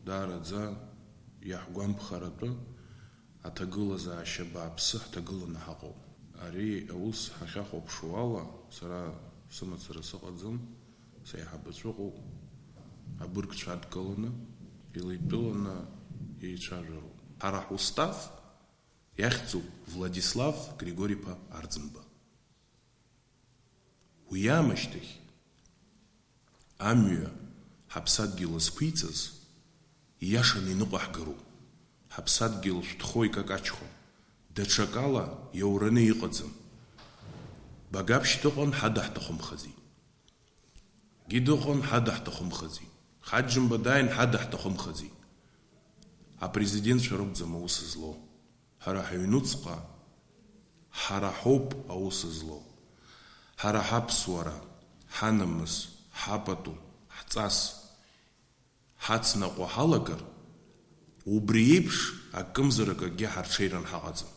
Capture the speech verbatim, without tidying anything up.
Даараӡа иаҳгәамԥхаратәы аҭагылазаашьа бааԥсы ҳҭагыланы ҳаҟоуп. Ари аус ҳахьахәаԥшуа ала, сара сымацара сыҟаӡам, саиҳабацәа ыҟоуп, абыргцәа адкыланы, илеидтәыланы еицәажәароуп. Ҳара ҳустав иахьӡуп Владислав Григори-иԥа Арӡынба. Уи аамышьҭахь амҩа ҳаԥсадгьыл зқәиҵаз ииашаны иныҟәаҳгароуп. Ҳаԥсадгьыл шәҭхо икакаҷхон, даҽакала иаураны иҟаӡам. Багаԥшь дыҟан, ҳада ҳҭахымхаӡеит. Гида ыҟан, ҳада ҳҭахымхаӡеит. Хаџьымба дааин, ҳада ҳҭахымхаӡеит. Апрезидентцәа ракәӡам аус злоу. Ҳара ҳаҩнуҵҟа ҳара ҳоуп аус злоу. Ҳара ҳаԥсуара, ҳанамыс, ҳапату, ҳҵас ҳацнаҟәо ҳалагар, убри еиԥш акымзарак акгьы ҳарҽеиран ҳаҟаӡам.